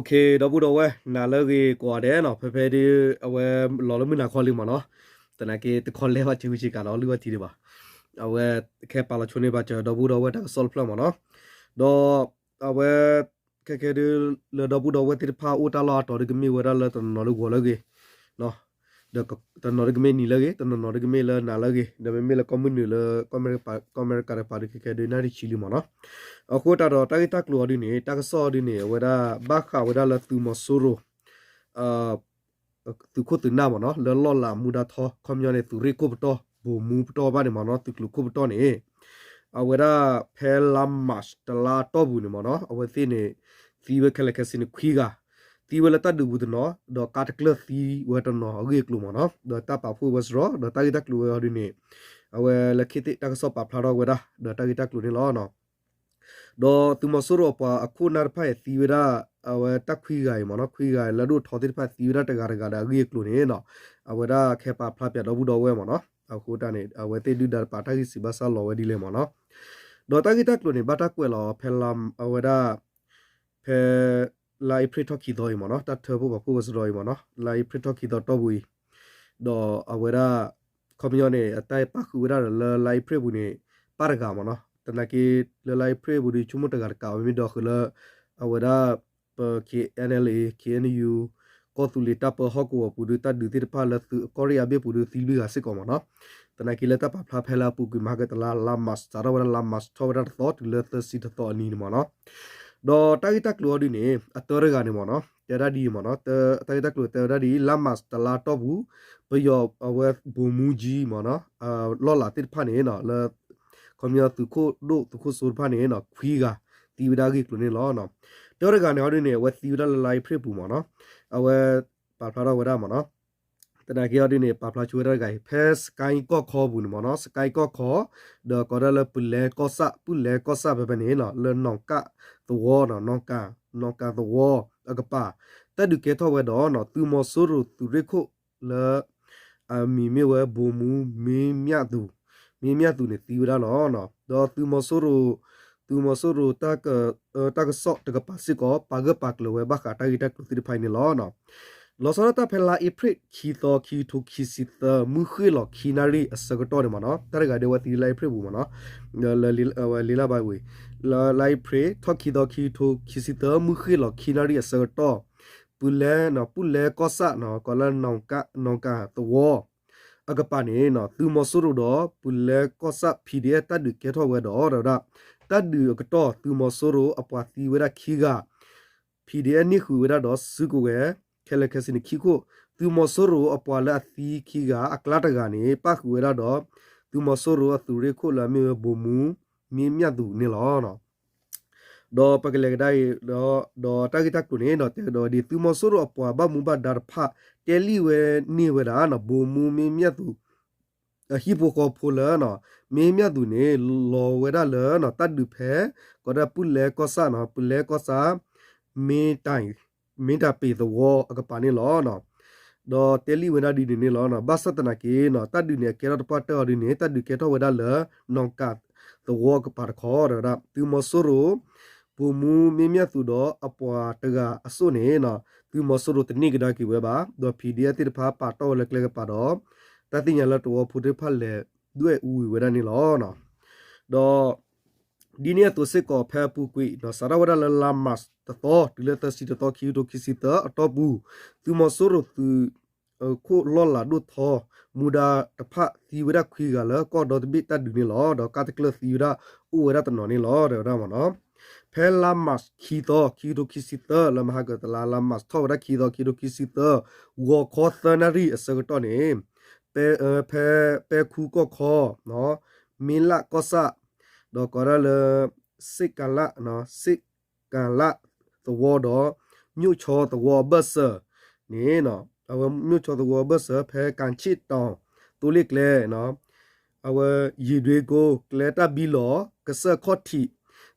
ဒီပုၢ်ဒီဝဲၢ် နၤလၢအဂ့ၤကိးဂၤဒဲးနီၤ, ဖဲဖဲဒ် အဝဲလီၤလၢမုၢ်နၤခီလံမ့ၢ်နီၤ, သနာ်က့တခီလဲၣ်ဘၣ်စ့ဝံစ့ကၤဒီးလုၢ်ဘၣ်ထံဒံးဘၣ်, အဝဲခဲပာ်လီၤဆိန့ၢ်ဘၣ်စၢၤဒီပုၢ်ဒီဝဲၢ်တၢ်ကစီၣ်တဖျၢၣ်မ့ၢ်နီၤ, ဒီး အဝဲ ခဲခဲဒ် လၢဒီပုၢ်ဒီဝဲၢ်သ့ၣ်တဖၣ်အိၣ်တၢ်လီၢ်အါတီၤဒ်ကမ့ၢ်ဝဲဒၣ်လၢတနီၤနီၤလၢဂီၤလၢအဂ့ၤ တနီၤနီၤဒ်ကမ့ၢ်နံၤလၢအဂ့ၤ, တနီၤနီၤဒ်ကမ့ၢ်လၢနၤလၢအဂ့ၤ, ဒီးမ့မ့ၢ်လၢကီၢ်မုၢ်နုာ်လၢ ကီၢ်အမဲရကၤတကပၤဒ်ခဲခဲဒ်နၣ်ရံၣ်ဆံလံမ့ၢ်နီၤ, အဃိသတးဒီးတၢ်ဂ့ၢ်တၢ်ကျိၤအီၤဒ်န့ၣ် တၢ်ကစီၣ်အီၤဒ်န့ၣ် အဝဲဒၣ်ဘၣ်ဃးဝဲဒၣ်လၢသုးမီၤစိရိၤ သုးခိၣ်သုးနၢ်မ့ၢ်နီၤ လၢလီၢ်လၤမူဒါထီ ခီပညီန့ၣ် သုးရ့ၣ်ခိၣ်ပတီၢ် ဘိၣ်မူပတီၢ်ဘၣ်န့ၣ်မ့ၢ်နီၤ သုးကျိၤခိၣ်ပတီၢ်န့ၣ် အဝဲဒၣ်ဖဲလါ March တလါအတီၢ်ပူၤန့ၣ်မ့ၢ်နီၤ အဝဲသ့ၣ်န့ၣ် သံဝဲခဲလၢာ်ခဲဆ့န့ၣ်ခွံဂၤ, သံဝဲလၢတၢ်ဒုးပူၤတနီၤ ဒီးကးတကျၢၢ်သံဝဲတနီၤအဂ့ၢ်အကျိၤမ့ၢ်နီၤ, ဒီးတၢ်ပာ်ဖှိၣ်ဝဲစရီ ဒီးတၢ်ဂ့ၢ်တၢ်ကျိၤဝဲအီၤဒ်န့ၣ် အဝဲလၢခံသ့ၣ်တၢ်ကစီၣ်ပာ်ဖျါထီၣ်ဝဲဒၣ် ဒီးတၢ်ဂ့ၢ်တၢ်ကျိၤန့ၣ်လီၤ. ဒီးသုးမီၤစိရိၤအပှၤအခိၣ်နၢ်တဖၣ်အံၤသံဝဲဒၣ် အဝဲတၢ်ခွံဂၤအံၤမ့ၢ်နီၤ ခွံဂၤလၢဒိၣ်ထီသ့ၣ်တဖၣ်သံဝဲဒၣ်တဂၤတဂၤဒီးအဂ့ၢ်အကျိၤန့ၣ်နီၤ အဝဲဒၣ်ခဲပာ်ဖျါပၠးဒီပုၢ်ဒီဝဲၢ်မ့ၢ်နီၤ အဃိတၢ်န့ၣ် အဝဲသ့ၣ်ဒုၣ်ဒါတပၤတၢ်ဂံၢ်စၢ်ဘၣ်ဆၣ်လီၤဝဲဒ်လဲၣ်မ့ၢ်နီၤ ဒီးတၢ်ဂ့ၢ်တၢ်ကျိၤန့ၣ် ဘၣ်တၢ်ကွဲးလီၤဖဲလါ အဝဲဒၣ် ဖဲ လါအ့ဖြ့ၣ်ထီၣ်ခံသီအံၤမ့ၢ်နီၤ တၢ်ထၢဖှိၣ်ပာ်ဖှိၣ်ဝဲစရီအံၤမ့ၢ်နီၤ လါအ့ဖြ့ၣ်ထီၣ်ခံသီတီၢ်ပူၤအံၤ ဒီးအဝဲဒၣ် ခီပညီန့ၣ် အတၢ်ပာ်ဃုာ်ဝဲဒၣ်ဒီးလၢလါအ့ဖြ့ၣ်ပူၤန့ၣ် ပၢ်တဂၤမ့ၢ်နီၤ သနာ်က့ လၢလါအ့ဖြ့ၣ်ပူၤဒီးဆိကမိၣ်တဂၤတကးဝဲမ့ၢ်ဒီးဃုာ်လၢ အဝဲဒၣ် ပ KNLA KNU ကီၢ်သူလ့ၤတၢ်ပၢဟီၣ်ကဝီၤပူၤဒီးတၢ်ဒုးသ့ၣ်တဖၣ်လၢသုးကီၢ်ရ့ၣ်အါဘ့ၣ်ပူၤဒီးသံလွံၢ်ဂၤစ့ၢ်ကီးမ့ၢ်နီၤ သနာ်က့လၢတၢ်ပာ်ဖျါဖဲလၢအပူၤကွံာ်မၤကတလါ လါ March စးထီၣ်ဝဲဒၣ်လါ March ထီၣ်ဝဲဒၣ်တသီတုၤလၢသၢဆံတသီအနံၤန့ၣ်မ့ၢ်နီၤ ဒီးတၢ်ဂ့ၢ်တၢ်ကျိၤအီၤဒ်န့ၣ် အတၢတဂၤန့ၣ်မ့ၢ်နီၤ တဲဒၣ်ဒ်အံၤမ့ၢ်နီၤ တၢ်ဂ့ၢ်တၢ်ကျိၤတဲဝဲဒၣ်ဒ်အံၤ လါ March တလါတီၢ်ပူၤ ပယီၤအဝဲ ဗိုလ်မှူးကြီး မ့ၢ်နီၤ လီၢ်လၤသ့ၣ်တဖၣ်န့ၣ်နီၤ လၢ ခီပညီသုးခိၣ်ဒိၣ်သုးခိၣ်စိတဖၣ်န့ၣ်နီၤ ခွံဂၤ သံဝဲဒၣ်အဂ့ၢ်ကျိၤန့ၣ်လီၤ. တၢတဂၤန့ၣ်အီၤဒ်န့ၣ် အဝဲသံဝဲဒၣ်လၢလါအ့ဖြ့ၣ်ပူၤမ့ၢ်နီၤ အဝဲပာ်ဖျါထီၣ်ဝဲဒၣ်မ့ၢ်နီၤ သနာ်က့အီၤဒ်န့ၣ် ပာ်ဖျါဆိဝဲဒၣ်တဂၤအံၤ ဖဲစကဲကီၢ်ခီပူၤန့ၣ်မ့ၢ်နီၤ စကဲကီၢ်ခီ ဒီးကိးဒၣ်လၢပုလဲကီၢ်ဆၣ် ပုလဲကီၢ်ဆၣ်ဖဲဖဲန့ၣ်နီၤ လၢနီၣ်ကၣ်သဝီနီၤ နီၣ်ကၣ်သဝီအကပၤ တၢ်ဒုးကဲထီၣ်ဝဲဒီးနီၤ သုးမီၤစိရိၤသုးရ့ၣ်ခိၣ်လၢ အမံၤမ့ၢ်ဝဲ ဗိုလ်မှူး မင်းမြတ်သူ မင်းမြတ်သူ န့ၣ်သံဝဲဒၣ်လီၤ. ဒီးသုးမီၤစိရိၤ သုးမီၤစိရိၤ တၢ်ကစီၣ်တကပၤစ့ၢ်ကီး ပာ်ဂၢၢ်ပာ်ကျၢၤဝဲဘၣ်ဃးတၢ်ဂ့ၢ်တၢ်ကျိၤသ့ၣ်တဖၣ်အံၤန့ၣ်လီၤ. လီၤဆီဒၣ်တၢ်ဖဲလါအ့ဖြ့ၣ်ခံသီ ခံကထိခံဆံသၢ မုၢ်ဃ့ၢ်လီၤခံနၣ်ရံၣ်အဆၢကတီၢ်န့ၣ်မ့ၢ်နီၤ တၢ်တဂၤဒ်အဝဲသံလၢအ့ဖြ့ၣ်ပူၤမ့ၢ်နီၤ လၢဝဲလံလါဘၣ်ဝံၤ လၢလါအ့ဖြ့ၣ်ထီၣ်ခံသီ ခံကထိခံဆံသၢ မုၢ်ဃ့ၢ်လီၤခံနၣ်ရံၣ်အဆၢကတီၢ် ပုလဲ ပုလဲကီၢ်ဆၣ်နီၤ ကိးလၢ နီၣ်ကၣ်သဝီ အကပၤန့ၣ်နီၤ သုးမီၤစိရိၤဒီး ပုလဲကီၢ်ဆၣ် P D F တၢ်ဒုးကဲထီၣ်ဝဲဒီး တဲဝဲဒၣ် တၢ်ဒုးအကတီၢ် သုးမီၤစိရိၤအပှၤသံဝဲဒၣ်ခံဂၤ P D F န့ၢ်ဃုာ်ဝဲဒၣ်ဒီးစုကဝဲၤ ခဲလၢာ်ခဲဆ့န့ၣ်ခံခိၣ် သုးမီၤစိရိၤအပှၤလၢအသံခံဂၤအကျါတဂၤန့ၣ် ပၣ်ဃုာ်ဝဲဒၣ်ဒီး သုးမီၤစိရိၤအသုးရ့ၣ်ခိၣ်လၢအမ့ၢ်ဝဲ ဗိုလ်မှူး မင်းမြတ်သူ န့ၣ်လီၤ. ဒီးပကလဲၤကဒါအံၤ ဒီးတၢ်ဂ့ၢ်တၢ်ကျိၤန့ၣ်ဒီး တဲကဒီးဝဲဒ် သုးမီၤစိရိၤအပှၤဘၣ်မူဘၣ်ဒါတဖၣ် တဲလံဝဲန့ၢ်ဝဲဒၣ်နီၤ ဗိုလ်မှူး မင်းမြတ်သူ အဟံၣ်ဖိဃီဖိလၢနီၤ မင်းမြတ်သူ န့ၣ် လီၤဝဲဒၣ်လၢနီၤ တၢ်ဒုးဖဲ ကိးဒၣ်ပုလဲကီၢ်ဆၣ်နီၤ ပုလဲကီၢ်ဆၣ် မ့ၢ်တၢ်ပ့ၤသဝီအကပၤန့ၣ်လီၤ. ဒီးတဲလံဝဲဒၣ်ဒ်န့ၣ်န့ၣ်လီၤ. ဘၣ်ဆၣ်သနာ်က့နီၤ တၢ်ဒုးန့ၣ်အကဲထီၣ်တပှၢ်တၢၢ်အီၤဒ်န့ၣ် တၢ်ဒုးကဲထီၣ်ဝဲဒၣ်လၢ နီၣ်ကၣ်သဝီအကပၤတခီ တဲဝဲဒၣ် သုးမီၤစိရိၤ ဗိုလ်မှူး မင်းမြတ်သူ ဒီးအပှၤတဂၤအစိၣ်န့ၣ်နီၤ သုးမီၤစိရိၤတန့ၢ်ကဒါက့ၤဝဲဘၣ် ဒီး P D F သ့ၣ်တဖၣ်ပာ်တီၢ်ဝဲလၢကျဲကပၤဒီး တၢ်သ့ၣ်ညါလၢသဝီဖိသ့ၣ်တဖၣ်လဲၤဒွဲၣ်အူဝံၤဝဲဒၣ်န့ၣ်လီၤ. ဒီး ဒ်န့ၣ်အသိးစ့ၢ်ကီးဖဲအပူၤကွံာ်နီၤ စးထီၣ်ဝဲဒၣ်လၢလါ March တသီ တုၤလၢသၢဆံတသီ ခံကထိခံဆံသၢအတီၢ်ပူၤ သုးမီၤစိရိၤသုး ခိၣ်လီၢ်လၤဒိၣ်ထီ မူဒါတဖၣ်သံဝဲဒၣ်ခွံဂၤလၢကီၢ်ဒီတဘ့ၣ်တၢ်ဒုးန့ၣ်လီၤ. ဒီးကးတကျၢၢ်သံဝဲဒၣ်အိၣ်ဝဲဒၣ်တနီၤန့ၣ်လီၤ တဲဝဲဒၣ်မ့ၢ်နီၤ. ဖဲလါ March ခံသီ ခံကထိခံဆံသၢ လၢမဟါကတလါ လါ March ထီၣ်ဝဲဒၣ်ခံသီ ခံကထိခံဆံသၢ ဂီၤခီသၢနၣ်ရံၣ်အဆၢကတီၢ်န့ၣ် ဖဲ ဖဲပဲခူကီၢ်ခီ မ့လၣ်ကီၢ်ဆၣ် ဒီးကိးဒၣ်လၢ စ့ၣ်ကၤလၣ် စ့ၣ်ကၤလၣ်သဝီဒီး မျိးဆီသဝီအဘၢၣ်စၢၤန့ၣ် အဝဲမျိးဆီသဝီအဘၢၣ်စၢၤ ဖဲကၣ်ဆ့ၣ်တီၤ သိလ့ၣ်ကျဲ အဝဲ ယံၤဒွ့ကိ ကျဲတၢ်ဘံလီၤ ကစၢၢ်ခီၣ်ထံး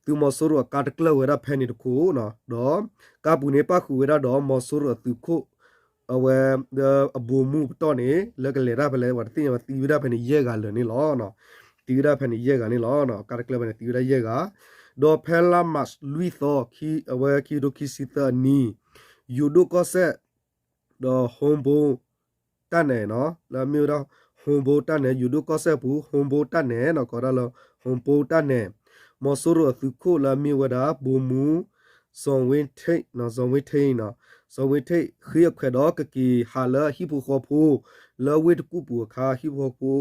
သုးမီၤစိရိၤအကါတကျၢၢ်ဝဲဒၣ်ဖဲန့ၣ်တခိၣ် ဒီးကါပူၤန့ၣ်ပၣ်ဃုာ်ဝဲဒၣ်ဒီးမီၤစိရိၤအသုးခိၣ် အဝဲ အဗိုလ်မှူးပတီၢ်န့ၣ် လၢကလဲၤတၢ်ဖဲလဲၣ် ပှၤတသ့ၣ်ညါဘၣ် သံဝဲဒၣ်ဖဲန့ၣ်ယဲၢ်ဂၤလၢာ်န့ၣ်လီၤ. သံဝဲဒၣ်ဖဲန့ၣ်ယဲၢ်ဂၤန့ၣ်လီၤ. ကါတကျၢၢ်ဖဲန့ၣ်သံဝဲဒၣ်ယဲၢ်ဂၤ ဒီးဖဲလါ March လွံၢ်သီ အဝဲခံကထိခံဆံသၢအနံၤ ယိၤဒိၣ်ကီၢ်စဲၣ် ဒီး Hon Bo တၢ်နဲၣ်နီၤ လၢအမ့ၢ်ဝဲဒၣ် Hon Bo တၢ်နဲၣ် ယိၤဒိၣ်ကီၢ်စဲၣ်ပူၤ Hon Bo တၢ်နဲၣ်နီၤ ကိးဒၣ်လၢ Hon Bo တၢ်နဲၣ် မီၤစိရိၤအသုးခိၣ်လၢအမ့ၢ်ဝဲဒၣ် ဗိုလ်မှူး Zhao Wei Ting နီၤ Zhao Wei Ting နီၤ Zhao Wei Ting ဃ့အခွဲးဒီးကက့ၤဟးလၢအဟံၣ်ဖိဃီဖိ လၢဝ့ၢ်တကူၣ်ပူၤအခါ ဟံၣ်ဖိဃီဖိ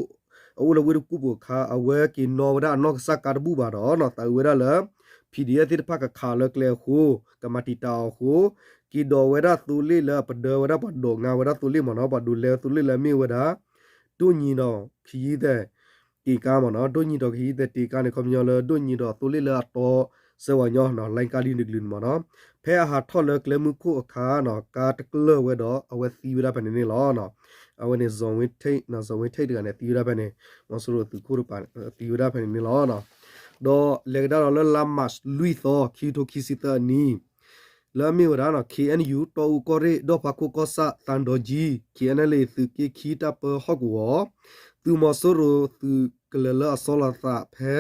အအိၣ်လၢဝ့ၢ်တကူၣ်ပူၤအခါ အဝဲက့ၤနီၣ်ဝဲဒၣ်အနီၢ်ကစၢ်ကါတဘူၣ်ဘၣ်ဒီးနီၤ သးအုးဝဲဒၣ်လၢ P D F သ့ၣ်တဖၣ်ကခးလၢကျဲအဃိ ကမၤတံာ်တာ်အီၤအဃိ က့ၤဒိးဝဲဒၣ်သိလ့ၣ်လၢအပဒၢဝဲဒၣ်ပှၤဒိးငါဝဲဒၣ်သိလ့ၣ်မ့ၢ်နီၤ ပှၤဒိးလဲသိလ့ၣ်လၢအမ့ၢ်ဝဲဒၣ် ဒိၣ်ညံဒီးခယံသဲးတ့ကါမ့ၢ်နီၤ ဒိၣ်ညံဒီးခယံသဲးတ့ကါန့ၣ် ခီပညီလၢဒိၣ်ညံဒီးသိလ့ၣ်လၢအတီစဲဝဲညီနီၤ လိုင်းကါဒ်တကလုာ်န့ၣ်မ့ၢ်နီၤ ဖဲအဟးထီၣ်လၢကျဲမုၢ်ခိၣ်အခါနီၤ ကါတကျၢၢ်ဝဲဒီးအဝဲသံဝဲဒၣ်ဖဲန့ၣ်န့ၣ်လီၤ. အဝဲန့ၣ် Zhao Wei Ting နီၤ Zhao Wei Ting တဂၤန့ၣ် သံဝဲဒၣ်ဖဲန့ၣ် မီၤစိရိၤသုးခိၣ်တပၤ သံဝဲဒၣ်ဖဲန့ၣ်န့ၣ်လီၤ. ဒီးလဲၤကဒါဒီးလၢလါ March လွံၢ်သီ ခံကထိခံဆံသၢအနံၤ လၢအမ့ၢ်ဝဲဒၣ်နီၤ K N U တီအူကီၢ်ရ့ၣ် ဒီၣ်ဖးခိၣ်ကီၢ်ဆၣ် သံတောင်ကြီး K N L A သုးက့ခံတၢ်ပၢဟီၣ်ကဝီၤ သုးမီၤစိရိၤသုးကလၢၤလၢအဆီလီၤအသးဖဲ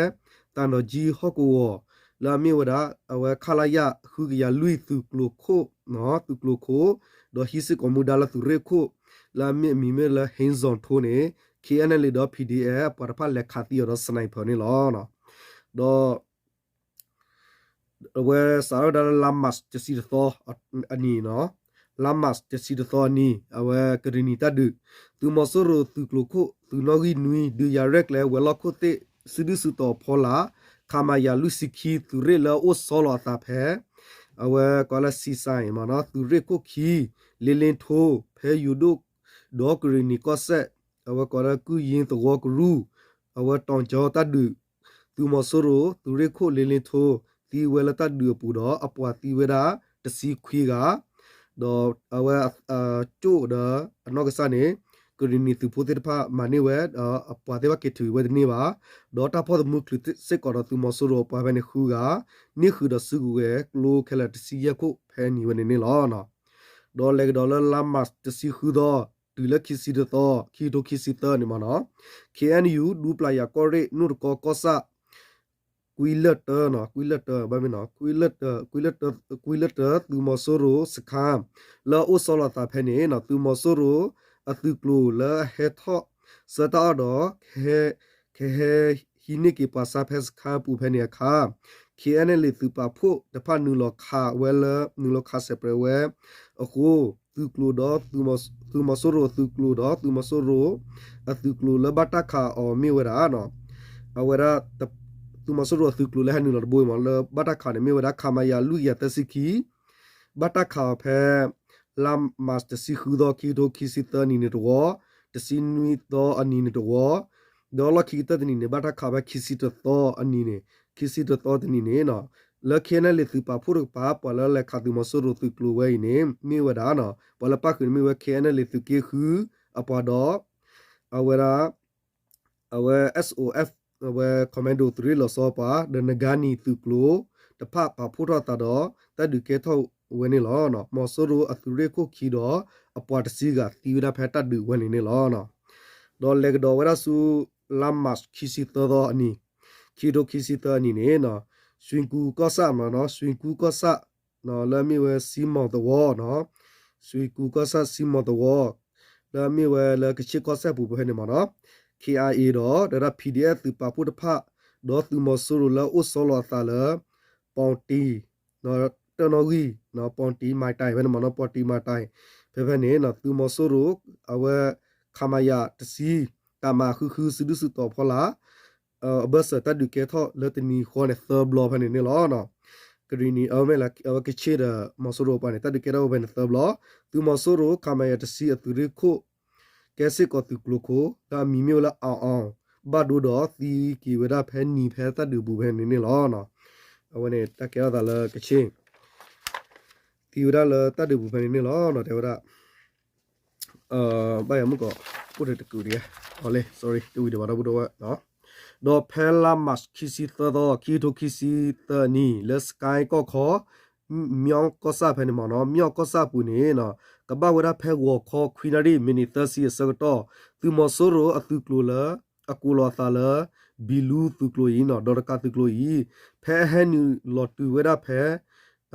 သံတောင်ကြီး ဟီၣ်ကဝီၤ လၢအမ့ၢ်ဝဲဒၣ် အဝဲ ခလရ ဃုကယၤလွံၢ် သုးကျိၤခိၣ် သုးကျိၤခိၣ် ဒီးဟံးစ့ၢ်ကီးမူဒါလၢသုးရ့ၣ်ခိၣ် လၢအမ့ၢ်အမံၤမ့ၢ်လၢ ဟ့ၣ်စီၣ်ထိန့ၣ် K N L A ဒီး P D F ပှၤတဖၣ်လဲၤခးသံအီၤဒီး sniper န့ၣ်လီၤ. ဒီး အဝဲစးထီၣ်ဝဲဒၣ်လၢလါ March တဆံတသီအနံၤနီၤ, လါ March တဆံတသီအနံၤ အဝဲကရ့ၣ်နံၤတၢ်ဒုး, သုးမီၤစိရိၤသုးကျိၤခိၣ် သုးနီၣ်ဂံၢ်နွံ ဒုးယၤရဲၣ်ကျဲၤဝဲၤလီၢ်ခိၣ်သ့ၣ် စုဒုၣ်စုတီၤဖီလာ် ခမရ လွံၢ်ဆံခံ သုးရ့ၣ်လၢအအိၣ်ဆီလီၤအသးဖဲ အဝဲကိးလၢ စံစါအံၤမ့ၢ်နီၤ သုးရ့ၣ်ခိၣ်ခံ လ့လ့ထိ ဖဲယိၤဒိၣ် ဒီးကရ့ၣ်နံၤကီၢ်စဲၣ် အဝဲကိးလၢကုၢ်ယ့သဝီကရူၢ် အဝဲတီၤကၠီတၢ်ဒုး သုးမီၤစိရိၤ သုးရ့ၣ်ခိၣ်လ့လ့ထိ သံဝဲလၢတၢ်ဒုးအပူၤဒီး အပှၤသံဝဲဒၣ်တဆံခွံဂၤ, ဒီးအဝဲ ကၠိၣ်ဒီးအနီၢ်ကစၢ်န့ၣ် ကရ့ၣ်နံၤသုးဖိသ့ၣ်တဖၣ်မၤန့ၢ်ဝဲ ဒီးအပှၤသ့ၣ်တဖၣ်က့ၤထုးဝဲတန့ၢ်ဘၣ်, ဒီးတၢ်ဖီၣ်သမူချုးစ့ၢ်ကီးဒီးသုးမီၤစိရိၤအပှၤဖဲန့ၣ်ဃုဂၤ, န့ၢ်ဃုာ်ဒီးစုကဝဲၤကျိခဲလၢာ်တဆံယဲၢ်ခိၣ်ဖဲန့ၣ်ဝဲန့ၣ်န့ၣ်လီၤ. ဒီးလဲၤကဒီးလၢလါ March တဆံဃုသီ တုၤလၢခံဆံတသီ ခံကထိခံဆံသၢန့ၣ်မ့ၢ်နီၤ, K N U ဒူပျၢ်ယၤကီၢ်ရ့ၣ် နူၢ်တကီကီၢ်ဆၣ် ကွံလၢၢ်တၢနီၤ, ကွံလၢၢ်တၢ ဘၣ်မ့ၢ်နီၤ, ကွံလၢၢ်တၢ ကွံလၢၢ်တၢ သုးမီၤစိရိၤစခါ လၢအအိၣ်ဆီလီၤသးဖဲန့ၣ်နီၤ, သုးမီၤစိရိၤအသုးကျိၤလၢအဟဲထီၣ်ဆၢတၢ်အီၣ်ဒီး ကဟဲဟံးန့ၢ်က့ၤပှၤဆါဖဲစခါပူၤဖဲန့ၣ်အခါ K N L A သုးပာ်ဖှိၣ်တဖၣ်နုာ်လီၤခးဝဲလၢ နုာ်လီၤခးစဲးပြဲးဝဲအဃိ သုးကျိၤဒီး သုးမီၤစိရိၤအသုးကျိၤဒီး သုးမီၤစိရိၤအသုးကျိၤလၢဘၣ်တၢ်ခးအီၤမ့ၢ်ဝဲဒၣ် အဝဲဒၣ် သုးမီၤစိရိၤအသုးကျိၤလၢဟဲနုာ်လီၤတဘိအံၤမ့ၢ် လၢဘၣ်တၢ်ခးန့ၣ်မ့ၢ်ဝဲဒၣ် ခမရ လွံၢ်ကယၤသၢဆံခံ ဘၣ်တၢ်ခးအီၤဖဲ လါ March တဆံဃုသီ ခံကထိခံဆံသၢအနံၤန့ၣ်တဝီ, တဆံနွံသီအနံၤန့ၣ်တဝီ, ဒီးလီၢ်ခံကတၢၢ်တနံၤန့ၣ် ဘၣ်တၢ်ခးဖဲခံဆံတသီအနံၤန့ၣ်, ခံဆံတသီတနံၤန့ၣ် လၢ K N L A သုးပာ်ဖှိၣ်တကပၤ ပှၤလၢလဲၤခးသုးမီၤစိရိၤသုးကျိၤဝဲအံၤန့ၣ် မ့ၢ်ဝဲဒၣ် ပှၤလၢပၣ်ဃုာ်န့ၣ်မ့ၢ်ဝဲ K N L A သုးက့ဃုအပှၤဒီး အဝဲဒၣ် အဝဲ S O F အဝဲ commando သုးရ့ၣ်လီၤဆီပှၤ ဒီး နဂါနံၤ သုးကျိၤတဖၣ်ပာ်ဖှိၣ်ထီၣ်သးဒီး တၢ်ဒုးကဲထီၣ်ဝဲန့ၣ်လီၤ. မီၤစိရိၤအသုးရ့ၣ်ခိၣ်ခံဒီး အပှၤတဆံဂၤသံဝဲဒၣ်ဖဲတၢ်ဒုးဝဲန့ၣ်န့ၣ်လီၤ. ဒီးလဲၤကဒီးဝဲဒၣ်ဆူ လါ March ခံဆံသၢသီအနံၤ, ခံကထိခံဆံသၢအနံၤန့ၣ် ရွှေကူကီၢ်ဆၣ်မ့ၢ်နီၤ, ရွှေကူကီၢ်ဆၣ် လၢအမ့ၢ်ဝဲစံမီၤသဝီနီၤ, ရွှေကူကီၢ်ဆၣ်စံမီၤသဝီ လၢအမ့ၢ်ဝဲလၢကခ့ၣ်ကီၢ်စဲၣ်ပူၤဖဲန့ၣ်မ့ၢ်နီၤ, K I A ဒီး ဒီးဒၣ် P D F သုးပာ်ဖှိၣ်တဖၣ် ဒီးသုးမီၤစိရိၤလၢအအိၣ်ဆီလီၤအသးလၢ ပီၣ်တံၣ် တၢၣ်နီၣ်ဂံၢ် ပီၣ်တံၣ်မၤတၢ်ဖဲန့ၣ်မ့ၢ်နီၤ, ပီၣ်တံၣ်မၤတၢ် ဖဲဖဲန့ၣ် သုးမီၤစိရိၤ အဝဲ ခမရ တဆံ တၢ်မၤဃုဃု စုဒုၣ်စုတီၤဖီလာ် အဘၢၣ်စၢၤတၢ်ဒုးကဲထီၣ်လၢတနံၤဃီန့ၣ် သၢဘျီဖဲန့ၣ်န့ၣ်လီၤ. ကရ့ၣ်နံၤ အဝဲမ့ၢ်လၢ အဝဲကခ့ၣ်ဒီးမီၤစိရိၤပှၤန့ၣ် တၢ်ဒုးကဲထီၣ်ဝဲဖဲန့ၣ်သၢဘျီ, သုးမီၤစိရိၤ ခမရ တဆံ အသုးရ့ၣ်ခိၣ် ကဲစ့ၢ်ကီးသုးကျိၤခိၣ် လၢအမံၤမ့ၢ်ဝဲလၢ အီၣ်အီၣ် ဘၣ်ဒိဒီး သံက့ၤဝဲဒၣ်ဖဲနံၤဖဲတၢ်ဒုးပူၤဖဲန့ၣ်န့ၣ်လီၤ. အဝဲန့ၣ် တၢ်ကဲထီၣ်သးလၢကခ့ၣ် သံဝဲဒၣ်လၢတၢ်ဒုးပူၤဖဲန့ၣ်န့ၣ်လီၤ. တဲဝဲဒၣ် ဘၣ်ယၤမုၢ်ကီး အိၣ်ဒီးတကုးဒံးဧါ, အီၤလ့ sorry တဝံၤဒံးဘၣ်ဒီပုၢ်ဒီဝဲၢ်နီၤ, ဒီးဖဲလါ March ခံဆံသၢသီ ခံကထိခံဆံသၢနံၤ လၢ စကဲကီၢ်ခီ မျီၣ်ကီၢ်ဆၣ်ဖဲန့ၣ်မ့ၢ်နီၤ, မျီၣ်ကီၢ်ဆၣ်ပူၤန့ၣ် ကဘၣ်ဝဲဒၣ်ဖဲဂီၤခီခွံနၣ်ရံၣ် မံးနံးသၢဆံအဆၢကတီၢ် သုးမီၤစိရိၤအသုးကျိၤလၢ အကိးလီၤအသးလၢ ဘံလူသုးကျိၤအံၤနီၤ, ဒီးတကးသုးကျိၤအံၤ ဖဲအဟဲနုာ်လီၤတုၤဝဲဒၣ်ဖဲ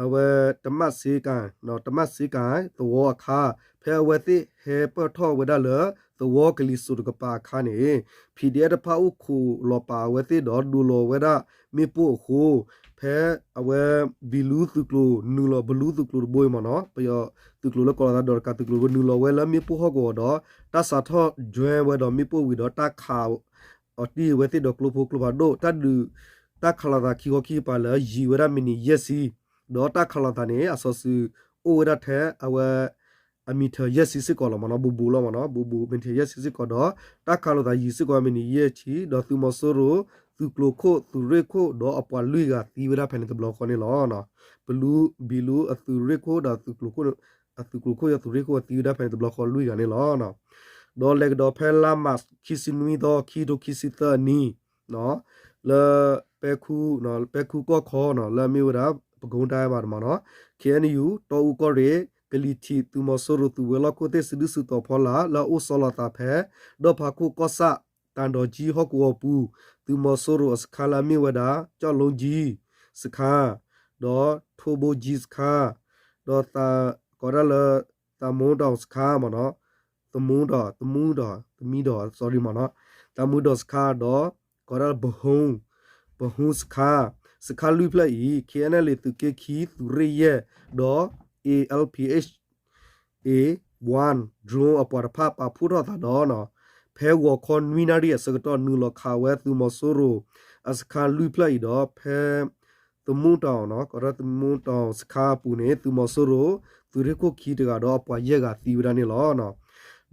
အဝဲ တမၣ်စ့ကၤ တမၣ်စ့ကၤ သဝီအခါ ဖဲအဝဲသ့ၣ်ဟဲပၢၢ်ထီၣ်ဝဲဒၣ်လၢ သဝီကလံၤစိးတကပၤအခါန့ၣ် PDF တဖၣ်အိၣ်ခိးလီၤပာ်အဝဲသ့ၣ်ဒီးဒိးလီၤဝဲဒၣ်မ့ၣ်ပိၢ်အဃိ ဖဲအဝဲ ဘံလူသုးကျိၤ နုာ်လီၤဘလူသုးကျိၤတဘိအံၤမ့ၢ်နီၤ ပယီၤသုးကျိၤလၢကီၤလီၤသးဒီးတကးသုးကျိၤတဘိ နုာ်လီၤဝဲလၢမ့ၣ်ပိၢ်ဟီၣ်ကဝီၤဒီး တၢ်စးထီၣ် join ဝဲဒီးမ့ၣ်ပိၢ်ဝံၤဒီးတၢ်ခး အီၤတံၢ်ဝဲသ့ၣ်ဒီးကျိဖိကျိဖးဒိၣ် တၢ်ဒုး တၢ်ခးလိာ်သးခံခီခံကပၤလၢယံာ်ဝဲဒၣ်မံးနံးယဲၢ်ဆံ ဒီးတၢ်ခးလိာ်သးန့ၣ် အစီၤစုၤအိၣ်ဝဲဒၣ်ထဲအဝဲ အမံးထၢၣ်ယဲၢ်ဆံစ့ၢ်ကီးလီၤမ့ၢ်နီၤ ဘူးဘူးလီၤမ့ၢ်နီၤ ဘူးဘူး မံးထၢၣ်ယဲၢ်ဆံစ့ၢ်ကီးဒီး တၢ်ခးလိာ်သးယံာ်စ့ၢ်ကီးမံးနံးယဲၢ်ဆံ ဒီးသုးမီၤစိရိၤ သုးကျိၤခိၣ် သုးရ့ၣ်ခိၣ် ဒီးအပှၤလွံၢ်ဂၤသံဝဲဒၣ်ဖဲန့ၣ်တဘျီဃီန့ၣ်လီၤ. ဘလူ ဘံလူအသုးရ့ၣ်ခိၣ်ဒီး အသုးကျိၤခိၣ်ဒီးသုးရ့ၣ်ခိၣ်သံဝဲဒၣ်ဖဲန့ၣ်တဘျီဃီလွံၢ်ဂၤန့ၣ်လီၤ. ဒီးလဲၤကဒီးဖဲလါမး ခံဆံနွံသီ ခံကထိခံဆံသၢအနံၤ လၢပဲခူ ပဲခူကီၢ်ခီနီၤ လၢအမ့ၢ်ဝဲဒၣ် ပဲခူတိုင်းမ့ၢ်နီၤ KNU တီအူကီၢ်ရ့ၣ် ကလံၤထံး သုးမီၤစိရိၤ သုးဝဲၤလီၢ်ခိၣ်သ့ၣ် စုဒုၣ်စုတီၤဖီလာ် လၢအအိၣ်ဆီလီၤသးဖဲ ဒီၣ်ဖးခိၣ်ကီၢ်ဆၣ် တၢ်ဒီးကၠံဟီၣ်ကဝီၤပူၤ သုးမီၤစိရိၤအစခါလၢအမ့ၢ်ဝဲဒၣ် ကၠီၣ်လိကၠံစခါ ဒီးထိဘိကၠံစခါ ဒီးသး ကိးဒၣ်လၢ သးမူတီၢ်စခါမ့ၢ်နီၤ သမူဒီး သမူဒီး သမံဒီး sorry မ့ၢ်နီၤ သးမူဒီးစခါဒီး ကိးဒၣ်လၢ ပဟု ပဟုစခါ စခါလွံၢ်ဖျၢၣ်အံၤ KNLA သုးက့ခံ သုးရ့ၣ်ယဲၢ် ဒီး A L P H A one drone အပှၤတဖၣ်ပာ်ဖှိၣ်ထီၣ်သးဒီး ဖဲဂီၤခီနွံနၣ်ရံၣ်အဆၢကတီၢ် နုာ်လီၤခးဝဲသုးမီၤစိရိၤ အစခါလွံၢ်ဖျၢၣ်အံၤဒီး ဖဲ သမူတီၢ် ကိးဒၣ်သမူတီၢ်စခါအပူၤန့ၣ် သုးမီၤစိရိၤ သုးရ့ၣ်ခိၣ်ခံတဂၤဒီးအပှၤယဲၢ်ဂၤသံဝဲဒၣ်န့ၣ်လီၤ.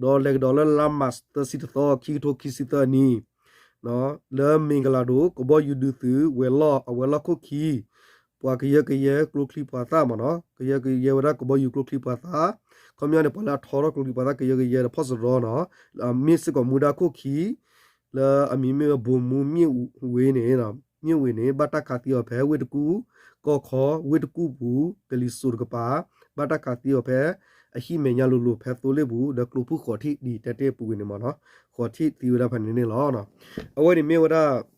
ဒီးလဲၤကဒီးလၢလါမး သၢဆံတသီ ခံကထိခံဆံသၢအနံၤ လၢမ့ၢ်ကလၤဒိၣ် ကဘီယူၤဒုးသုး ဝဲၤလီၢ် အဝဲၤလီၢ်ခိၣ်ခံ ပှၤကယၢကယဲကျိချံပှၤသၣ်မ့ၢ်နီၤ ကယၢကယဲဝဲဒၣ်ကဘီယူၤကျိချံပှၤသၣ် ခီပညီန့ၣ် ပှၤလၢအထီထီၣ်ကျိချံပှၤသၣ်ကယၢကယဲဒီးဖီၣ်စရီနီၤ မ့ၢ်စ့ၢ်ကီးမူဒါခိၣ်ခံ လၢအမံၤမ့ၢ်ဝဲ ဗိုလ်မှူးမြင့်ဝေ န့ၣ် မြင့်ဝေ န့ၣ် ဘၣ်တၢ်ခးသံအီၤဖဲဝ့ၢ်တကူၣ် ကီၢ်ခီ ဝ့ၢ်တကူၣ်ပူၤ ကလံၤစိးတကပၤ ဘၣ်တၢ်ခးသံအီၤဖဲ အဟံၣ်မဲာ်ညါလိၤလိၤ ဖဲသိလ့ၣ်ပူၤ ဒီးကျိဖုၣ်ဃိးထံၣ် ဒ်တဲတ့ၢ်ပူၤကွံာ်န့ၣ်မ့ၢ်နီၤ ဃိးထံၣ်သံဝဲဒၣ်ဖဲန့ၣ်န့ၣ်လီၤ. အဝဲန့ၣ်မ့ၢ်ဝဲဒၣ်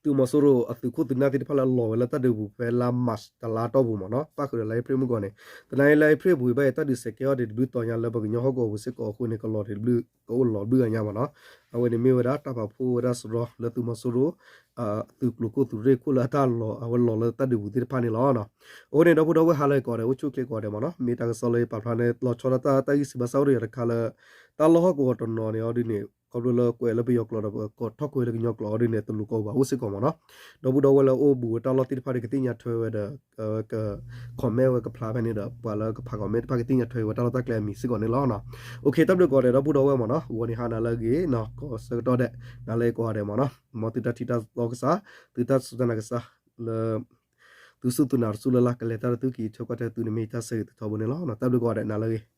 သုးမီၤစိရိၤအသုးခိၣ်သုးနၢ်သ့ၣ်တဖၣ်လၢအလီၤဝဲလၢတၢ်ဒုးပူၤဖဲလါမး တလါတီၢ်ပူၤမ့ၢ်နီၤ ပၣ်ဃုာ်ဒီးလါအ့ဖြ့ၣ်မုၢ်ကီၢ်န့ၣ် သနာ်က့လါအ့ဖြ့ၣ်ပူၤဘၣ်အံၤ တၢ်ဒုးစဲးကဲအီၤဒံးတဘျုးတီၤညါလၢပကညီဟီၣ်ကဝီၤပူၤစ့ၢ်ကီးအဃိန့ၣ် ကလီၤတဘျုး ကအိၣ်လီၤဘျုးဂၤညါမ့ၢ်နီၤ အဝဲန့ၣ်မ့ၢ်ဝဲဒၣ်တၢ်ပာ်ဖှိၣ်ဝဲဒၣ်စရီ လၢသုးမီၤစိရိၤ သုးကျိၤခိၣ်သုးရ့ၣ်ခိၣ်လၢအတၢ်လီၤ အဝဲလီၤလၢတၢ်ဒုးပူၤသ့ၣ်တဖၣ်န့ၣ်လီၤ. အဃိန့ၣ် ဒီပုၢ်ဒီဝဲၢ်ဟါလၢအဂ့ၤကိးဂၤဒဲး အိၣ်ဆူၣ်အိၣ်ချ့ကိးဂၤဒဲးမ့ၢ်နီၤ မ့ၢ်တၢ်ကစီၣ်လၢယပာ်ဖျါန့ၣ် လီၤဆီဒၣ်တၢ်တၢ်ဂံၢ်စံးဘၣ်ဆၣ်အိၣ်ဒီးယၤတခါလၢ တၢ်လီၢ်ဟီၣ်ကဝီၤတနီၤန့ၣ်အီၤဒ်န့ၣ် ခီဖျိလၢကွဲးလၢပယီၤကျိာ်ဒီး ပကထီၣ်ကွဲးလၢကညီကျိာ်အီၤဒ်န့ၣ် တလိၤကိးဂၤအိၣ်စ့ၢ်ကီးမ့ၢ်နီၤ ဒီပုၢ်ဒီဝဲၢ်လၢအိၣ်ဘူးဝဲတၢ်လီၢ်သ့ၣ်တဖၣ်ဒီး ကသ့ၣ်ညါထွဲဝဲဒီး က comment ဝဲကဖျါဖဲန့ၣ်ဒီး ပှၤလၢကဖး comment တဖၣ်ကသ့ၣ်ညါထွဲဝဲတၢ်လီၢ်တၢ်ကျဲအမံၤစ့ၢ်ကီးန့ၣ်လီၤ. တၢ်ဘျုးကိးဂၤဒဲး ဒီပုၢ်ဒီဝဲၢ်မ့ၢ်နီၤ ဂီၤန့ၣ်ဟါနၤလၢအဂ့ၤ ကိးဆၢကတီၢ်ဒဲး နၤလၢအဂ့ၤကိးဂၤဒဲးမ့ၢ်နီၤ မ်သုတၢ်ထံၣ်တၢ်တီကစၢ် သုတၢ်စူၢ်တၢ်နာ်ကစၢ် လၢ သုစူၢ်သုနာ်တစူၢ်လၢ်လၢ် ကလဲၤတၢ်လၢသုကံး ဆၢကွၢ်တဲသုန့ၣ်မ့ၢ်ယတၢ်ဆၢဂ့ၤတထီဘိန့ၣ်လီၤ. တၢ်ဘျုးကိးဂၤဒဲး နၤလၢအဂ့ၤ